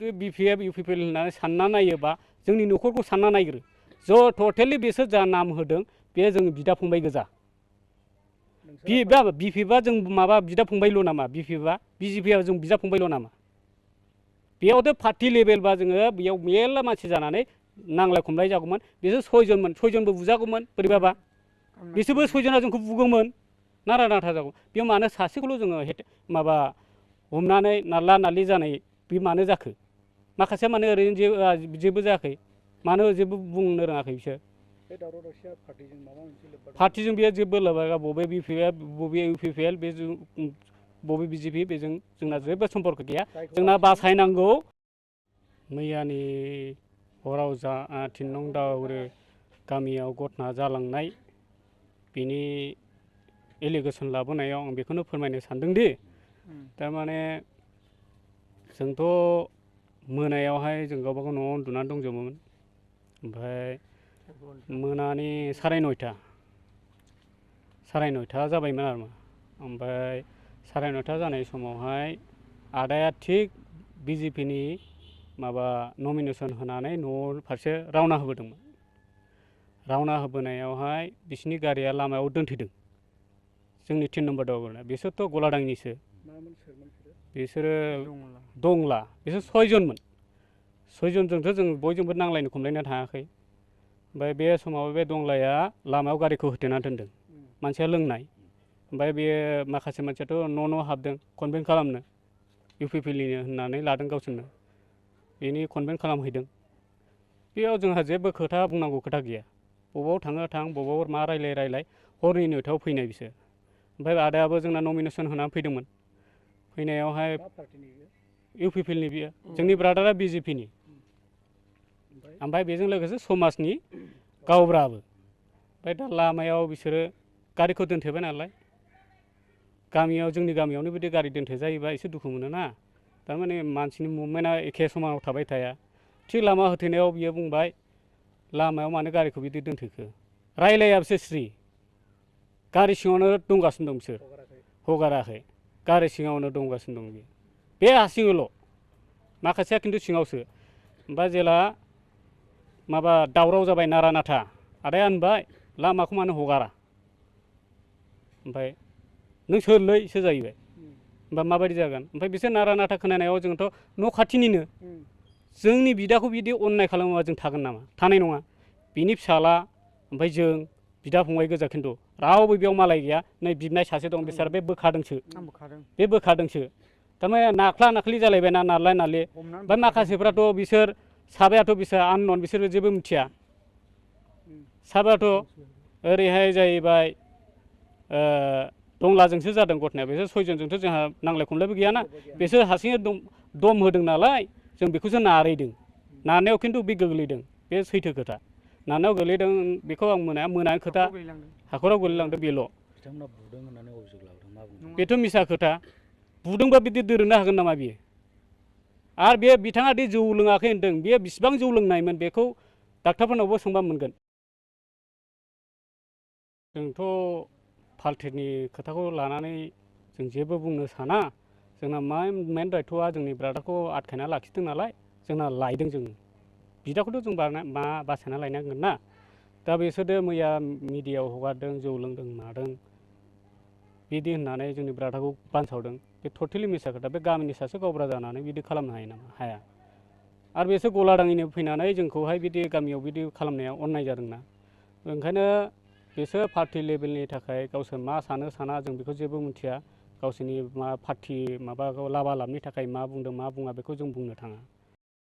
BPF UPPL होननानै सानना नायोबा जोंनि न'खरखौ सानना नायग्रो ज' टटेलि बिसोर जा नाम होदों बे जों बिदा फंबाय गोजा बिपिएफआ जों माबा बिदा फंबायल' नामा बिपिएफआ बिजेपिआ जों बिदा फंबायल' नामा बेयावथ' पार्टि लेभेलबा जोङो बेयाव मेरला मानसि जानानै नांलाय खमलाय जागौमोन बिसोर सयजनबो बुजागौमोन बोरैबाबा बिसोरबो सयजना जोंखौ बुगौमोन नारा नाथा जागौ बेयाव मानो सासेखौल' जोङो माबा हमनानै नारला नारलि जानाय बे मानो जाखो माखासेया मानो ओरैनो जेबो जायाखै मानो जेबो बुंनो रोङाखै बिसोर पार्टिजों बेयो जेबो लोब्बा बबे बिपिएफ बबे इउपिपिएल बे बबे बिजेपि बेजों जोंना जेबो सम्पर्क गैया जोंना बासायनांगौ मैयानि हराव जा 3 नं दावरे गामियाव घटना जालांनाय बिनि एलिगेसन लाबोनायाव आं बेखौनो फोरमायनो सानदोंदि थारमाने जोंथ' मोनायावहाय जों गावबा गाव न'आव उन्दुनानै दंजोबोमोन ओमफ्राय मोनानि 9:30 जाबायमोन आरो ओमफ्राय 9:30 जानाय समावहाय आदाया थिग बिजेपिनि माबा नमिनेसन होनानै न' फारसे रावना होबोदोंमोन रावना होबोनायावहाय बिसिनि गारिया लामायाव दोनथैदों जोंनि 3 नम्बर दावगानाय बिसोरथ' गलादांनिसो बिसोरो दंला बिसोर 6 जनजोंथ' जों बयजोंबो नांलायनो खमलायनो थाङाखै ओमफ्राय बे समाव बे दंलाया लामायाव गारिखौ होथेना दोनदों मानसिया लोंनाय ओमफ्राय बे माखासे मानसियाथ' न' हाबदों कनभेन्ट खालामनो इउपिपिएलनि होननानै लादों गावसोरनो बेनि कनभेन्ट खालामहैदों बेयाव जोंहा जेबो खोथा बुंनांगौ खोथा गैया बबाव थाङो थां बबाव मा रायलाय हरनि 9:00 फैनाय बिसोर ओमफ्राय आदायाबो जोंना नमिनेसन होनानै फैदोंमोन फैनायावहाय इउपिपिएलनि बियो जोंनि ब्रादारा बिजेपिनि ओमफ्राय बेजों लोगोसे समाजनि गावब्राबो ओमफ्राय दा लामायाव बिसोरो गारिखौ दोनथेबाय नालाय गामियाव जोंनि गामियावनो बिदि गारि दोनथेजायोबा एसे दुखु मोनोना थारमाने मानसिनि मुभमेन्टआ एखे समानाव थाबाय थाया थिग लामा होथेनायाव बियो बुंबाय लामायाव मानो गारिखौ बिदि दोनथेखो रायलाया बिसोर स्रि गारि सिङावनो दंगासिनो दं बिसोर हगाराखै गारि सिङावनो दंगासिनो दं बियो बे हारसिङैल' माखासेया खिन्थु सिङावसो ओमफ्राय जेला माबा दावराव जाबाय नारा नाथा आदाया होनबाय लामाखौ मानो हगारा ओमफ्राय नों सोरलैसो जाहैबाय होमबा माबायदि जागोन ओमफ्राय बिसोर नारा नाथा खोनानायाव जोंथ' न' खाथिनिनो जोंनि बिदाखौ बिदि अननाय खालामोबा जों थागोन नामा थानाय नङा बिनि फिसाला ओमफ्राय जों बिदा फंबाय गोजा खिन्थु रावबो बेयाव मालाय गैया नै बिबनाय सासे दं बिसोर बे बोखादोंसो थारमाने नाख्ला नाख्लि जालायबायना नारलाय नारलि ओमफ्राय माखासेफ्राथ' बिसोर साबायाथ' बिसोर आननन बिसोर जेबो मिथिया साबायाथ' ओरैहाय जाहैबाय दंलाजोंसो जादों घटनाया बिसोर 6 जनजोंथ' जोंहा नांलाय खमलायबो गैयाना बिसोर हारसिङै दम होदों नालाय जों बेखौसो नारैदों नारनायाव खिन्थु बे गोग्लैदों बे सैथो खोथा नारनायाव गोग्लैदों बेखौ आं मोनानि खोथा हाखराव गोलैलांदों बेल' बेथ' मिसा खोथा बुदोंबा बिदि दोरोदनो हागोन नामा बियो आरो बे बिथाङा दि जौ लोङाखै होनदों बेयो बिसिबां जौ लोंनायमोन बेखौ डाक्टारफोरनावबो सोंबा मोनगोन जोंथ' पार्टिनि खोथाखौ लानानै जों जेबो बुंनो साना जोंना मेन दायथ'आ जोंनि ब्रादारखौ आटखायना लाखिदों नालाय जोंना लायदों जों बिदाखौथ' जों बासायना लायनांगोन ना दा बिसोरो मैया मिडियायाव हगारदों जौ लोंदों मादों बिदि होननानै जोंनि ब्रादारखौ बानसावदों बे टटेलि मिसा खोथा बे गामिनि सासे गावब्रा जानानै बिदि खालामनो हायो नामा हाया आरो बिसोर गलादाङिनो फैनानै जोंखौहाय बिदि गामियाव बिदि खालामनाया अन्नाय जादोंना ओंखायनो बिसोर पार्टि लेभेलनि थाखाय गावसोर मा सानो साना जों बेखौ जेबो मिथिया गावसोरनि पार्टि माबाखौ लाबा लाबनि थाखाय मा बुंदों मा बुङा बेखौ जों बुंनो थाङा